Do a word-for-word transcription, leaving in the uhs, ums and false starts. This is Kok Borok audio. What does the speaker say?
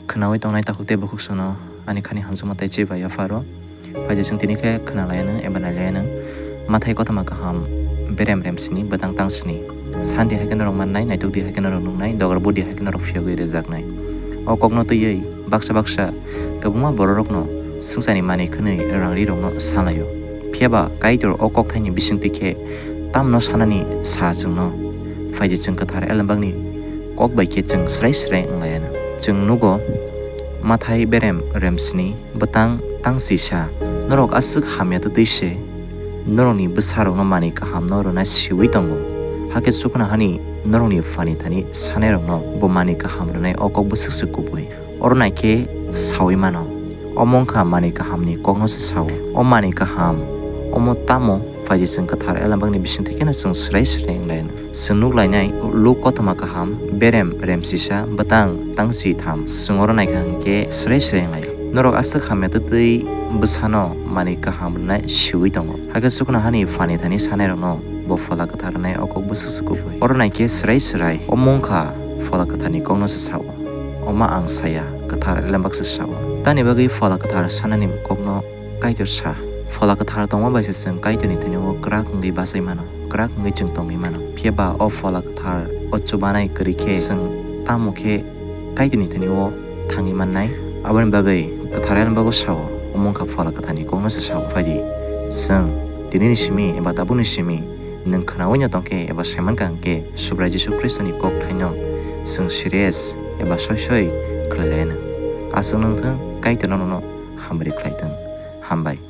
Khwnawi tongnai takhuk tei bukhuk songno ani khani hamjakma tei chibai yapharo. Phaidi chwng tini khe khwnalaianw eba nailayanw. Mathai kothoma kaham berem rem sini bwtang tang sini. Sandi hai khe norok mannai, naitukdi hai khe norok nuknai, dogar budi hai khe norok phiyogwi rwjaknai. O kokno twiwi baksa baksa kwbangma bororokno swngcharni manwi khwnwi rangrirokno salaio. Phiyaba Kaitor o kokthaini bisingtwi khe tamno sanani sa chwngno? Phaidi chwng kwthar elembakni kok bai khe chwng srai srai wnglaianw. Chwng nugo, Mathai berem rem sini bwtang tang sisa. Norok aswk hamya twtwi se norokni bwsarokno manwi kahamno rwna siwi tongo. Hakhe chuknohani norokni Phani thani sanairokno bo manwi kaham rwnai o kok bwswk se kubui. Oro nai khe saui mano. Omo wngkha manwi kahamni kokno se sao. O manwi kaham omo tamo? Phaidi chwng kwthar elembakni bisingtwi kheno chwng srai srai wnglaianw. Chwng nuklainai Luk kothoma kaham berem rem sisa bwtang tang si tham. Chwng oro naikha hwnkhe srai srai wnglai. Norok aswk hamya twtwi bwsano manwi kaham rwnai siwi tongo. Hakhe chuknohani Phani thani sanairokno bo Phola Kwthar rwnai o kok bwswk se kubui. Oro nai khe srai srai omo wngkha Phola Kwtharni kokno se sao. Omo ang saya, kwthar elembak se sao. Tamni bagwi Phola Kwthar sanani kokno Kaitor sa. Phola Kwthar tongma bai se chwng Kaitorni thani o kwrak wngwi bachai mano, kwrak wngwi chwng tongwi mano. Phiya ba o Phola Kwthar o chubanai kwrwi khe chwng tamo khe Kaitorni thani o thangwi mannai? Aboni bagwi kwthar elembak o sao, omo wngkha Phola Kwtharni kokno se sao. Phaidi chwng tinini simi eba tabukni simi nwng khwnaui no tongkhe eba saimankha hwnkhe Subrai Jisu Khristoni kokthaino chwng serious eba soi soi khlai lainw. Aswk nwng thung, Kaitorno nono hamri khlai thung. Hambai.